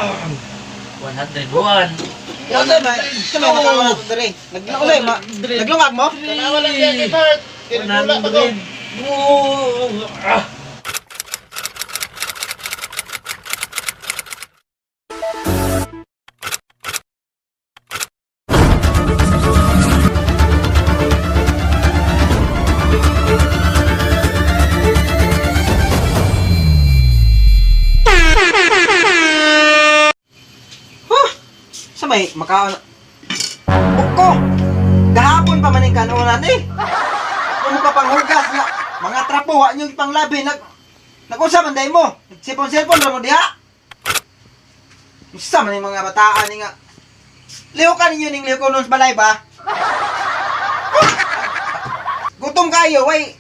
101. Ikaw sa'yo, ma. Sa may nakawa na dere. Naglungag ma. Naglungag mo? Tanawa lang siya kay Bart. Kinagula pa ko. 100. Ah. Huh? Sa may makaon. Uko. Gahapon pa man yung kanunan eh. Ano ka pang hugas nga. Mga trapo, wa nyo pang labi. Nag-usa man dahil mo. Sipon-sipon ra mo diha. Usa man yung mga bataan ni nga. Liho ka ninyo ning liho ko nun sa balay ba? Huh? Gutom kayo, way.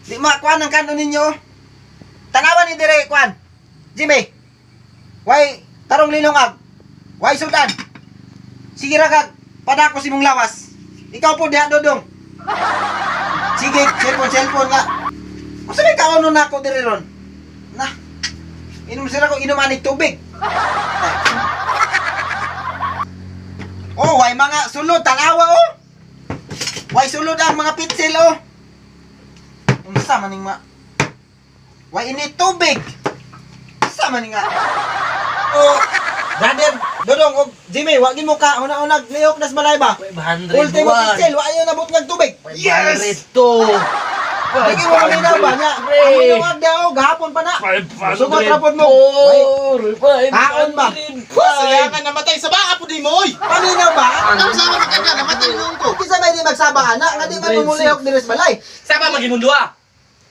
Di makuan ang kanon ninyo. Tanawan ni dire kuan. Jimmy. Way, tarong linungag. Way sultan. Sige ra kag padako si mong lawas. Ikaw po diha dodong. Sige, cellphone cellphone nga. Unsa may kaono na ako diri ron? Na. Inom sila ko inom anig tubig. Oh, way mga sulod tanawa oh. Way sulod ang mga pitsil oh. Unsa man ning ma Way ini tubig. Unsa man ning nga? Oh, brother, Dodong og Jimmy, wa gid mo ka una-una lihok nas balay ba? 501. Ultimo pitsil, wa ayo nabot ng tubig. 502. Lagi mo kami na ba niya? Ang minungag daw, gahapon pa na. Sugot rapod mo. Way, Kaon ba? Sayangan namatay sa baka po di mo oy. Paminaw ba? Ano sa mga kanya namatay noon ko. Kinsa may di magsaba ana, nga di man mumulihok diri sa balay. Saba magimong duha.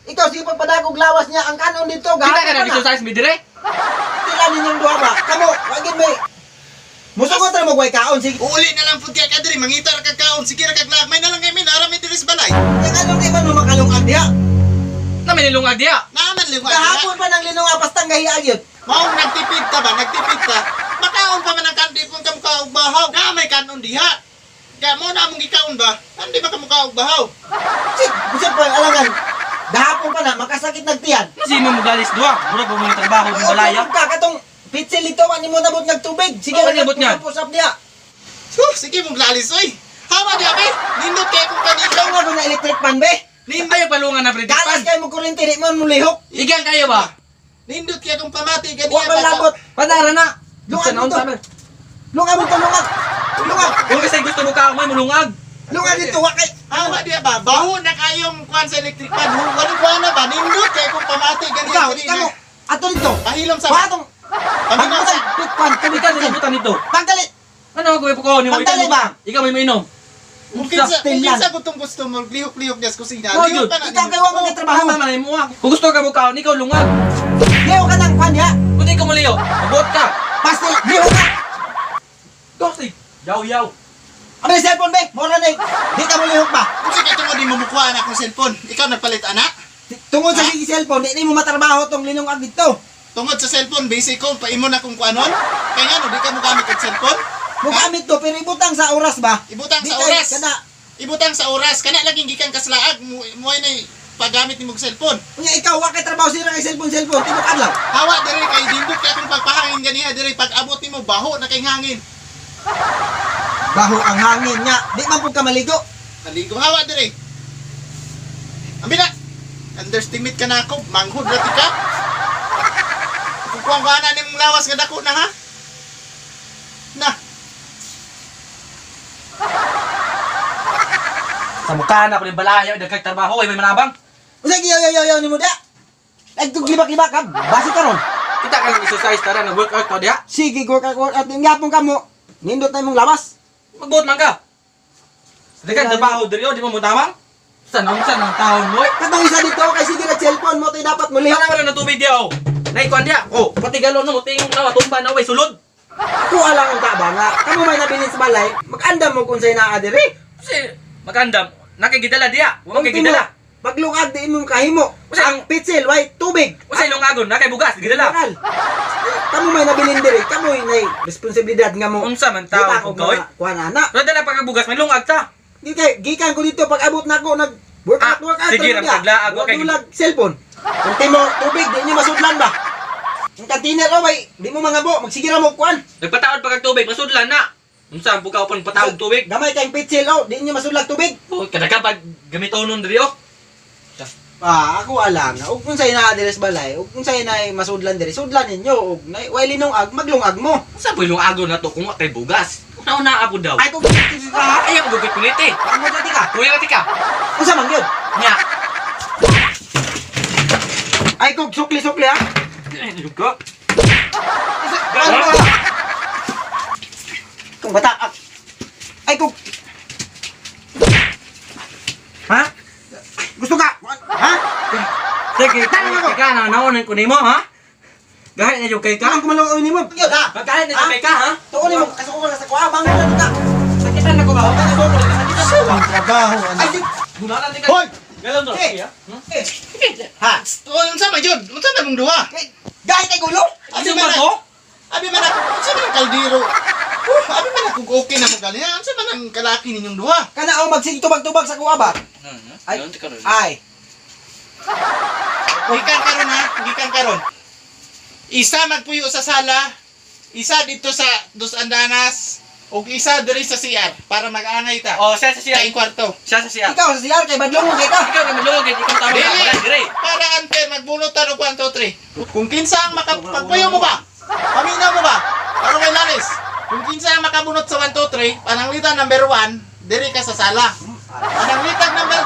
Ikaw sige pagpadagog lawas niya ang kanon dito, Kita gahapon ka na pa na. exercise mi dire. Tila ninyong duha ba? Kamo, wa gid may Musugot ra mo way kaon sige. Uuli na lang pud kay ka diri mangita ra kag kaon sige ra kag lagmay na lang kay min ara mi diri sa balay. Yang anong di man mo makalungag diha? Na may nilungag diha. Naaman liwa. Gahapon pa nang linunga pastang gahiag yun. Maong nagtipid ka ba? Nagtipid ka. Makaon pa man ang kandi pun ka mukha og bahaw. Na may kanon diha. Kaya mo na among gikaon ba? Hindi ba ka mukha og bahaw? Sik, bisag pa alangan. Gahapon pa na makasakit nagtiyan. Kasi mo galis duha. Murag mo mong trabaho sa balaya. Ka katong pitsil dito wa nimo nabot nagtubig. Sige Oh, ra nabot niya. Usap diha. Huh, sige mong lalis oy. Hawa diha be. Nindot kay kung kanito. Ikaw nga na electric pan be. Nindot Ayaw palungan na pre. Galas kay mo kuryente di man mo lihok. Igang kayo ba? Nindot kay kung pamati ganiya. Wa man labot. Padara na. Lungag Sa dito. naon Lungag mo to lungag. Lungag. Kung kasi gusto mo ka may mulungag. Lungag dito wa kay Hawa diha ba? Baho na kayong kuan sa electric pan. Walang kuan na ba? Nindot kay kung pamati ganiya. ikaw, ikaw mo. Ato dito. Pahilom sa Wa atong Paminaw sa pagbutan pan tubig Ikaw nilibutan nito. Pagdali. Ano ako ko ni mo Pagdali ba? Ikaw may mainom. Kung kinsa, Still kung lang. kinsa gustong gusto mo, lihok-lihok niya sa kusina. Oh, Lihok yun. pa na. Ikaw kay wa man kay trabaho. Tama man mo ah. Kung gusto ka mo kaon, ikaw lungag. Lihok ka nang pan diha. Kung di ka maliyo, mabuot ka. Pastil lihok ka. Gosi. Yaw yaw. Ano yung cellphone be? Mora na eh. Di ka mo lihok ba? Kung sige tungod di mo mukuha na akong cellphone. Ikaw nagpalit ana. Tungod sa sige cellphone, di mo matrabaho tong linungag dito. Tungod sa cellphone, basic ko, paimo na kung kuanon. Kaya nga no, di ka mo gamit og cellphone. Mugamit to pero ibutang sa oras ba? Ibutang Di sa kay- oras. Kana Ibutang sa oras. Kana laging gikan kaslaag. Mo na paggamit nimo og cellphone. Unya ikaw wa kay trabaho sira kay cellphone cellphone tibok adlaw. Hawa diri kay dindot kay akong pagpahangin ganiha diri pag abot nimo baho na kay hangin. Baho ang hangin nga, di man pud ka maligo. Maligo hawa diri. Ambi na. Underestimate ka na ako, manghod ra ti ka. Kukuha ko ana nimong lawas nga dako na ha. Na. Sa mukha na ko ni balaya, dagkag trabaho, ay may manabang. Usa giyaw yaw yaw nimo da. Nagtuglibak-libak ka, basi karon. Kita ka exercise tara nag workout ka diha. Sige work out work out ngapon ka mo. Nindot na imong lawas. Magbuot man ka. Dagkag trabaho diri oh, di mo mo tamang. Sa naon sa nang taon mo. Katong isa dito kay sige nag cellphone mo to'y dapat mo lihok. Kana wala na tubig diha oh. Naikuan diha. Oh, pati galon mo tingog na matumba na way sulod. Ako alang ang kaba nga kamo may nabilin sa balay, mag-andam mo kung sa'y naa diri. Kasi magandam, nakigidala diha. Wa Kung makigidala. Paglungag di mo kahimo. Usa- Ang pitsil way tubig. Usa ilungagon, nakay bugas, gidala. Moral. Kamo may nabilin diri, kamo nay responsibilidad nga mo. Unsa man Di taon pa ako ko oy. mga kuan ana. Pero dala pa ka bugas, may lungag ta. Di kay gikan ko dito pag abot na ako nag workout Ah, workout. sige, rin ram niya. taglaag, okay. Dulag cellphone. Ultimo tubig di niyo masudlan ba? Ang container oh bay, di mo mangabo, magsige ra mo kuan. Nagpataod pa kag tubig, masudlan na. Unsa ang bukaw pang pataod tubig? Gamay kayong pitsil oh, di niyo masudlag tubig. Oh, kada ka pag gamitonon diri oh. Ah, ako alang, ug kung say naa diri sa balay, ug kung say na masudlan diri, sudlan ninyo ug nay way linungag, maglungag mo. Unsa po yung ago na to kung wa kay bugas? Una-una po daw. Ay kung Ay, ako gugit kuniti. Ang mo dati ka. Kuya ka. Unsa man gyud? Nya. Ay kung sukli-sukli ha. Ka. Ano ba? Kung bata ah. Ay kung Ha? Gusto ka? Ha? Sige, Tanong ako. ka na naonan ko nimo ha? Gahit na yung kay ka. Kang kumalaw nimo. Gyud ha. Pagkain na yung kay ka ha? Tuon nimo kasuko ka sa kuha, bangon na ka. Sakitan na ko ba? Ang trabaho Ay anak. di. Gunalan di ka. Hoy! Galon to. Eh. Eh. Ha? Oh, unsa man yun? Unsa man mong duha? Kay gahit kay gulo. Abi Ano man ba ko? Abi man ako, unsa man ang kaldero? Abi man ako okay na mo gali. ha? Unsa man ang kalaki ninyong duha? Kana oh magsige tubag-tubag sa kuha ba? Ay. Ay. Gikan karon ha, gikan karon. Isa magpuyo sa sala, isa dito sa Dos Andanas, ug isa diri sa CR para mag-angay ta. Oh, siya sa siya. Kaing kwarto. Siya sa siya. Ikaw sa CR kay badlong mo kay ka. Ikaw kay madlungog kay ikaw tawag Dili. na wala dire. Para unfair magbunot ta og 1 2 3. Kung kinsa ang makapagpuyo mo ba? Paminaw mo ba? Para kay Laris. Kung kinsa ang makabunot sa 1 2 3, pananglitan number 1, diri ka sa sala. Pananglitan number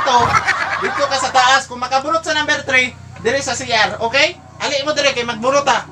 2, dito ka sa taas. Kung makabunot sa number 3, diri sa CR, okay? Ali mo diri kay magbunot ta.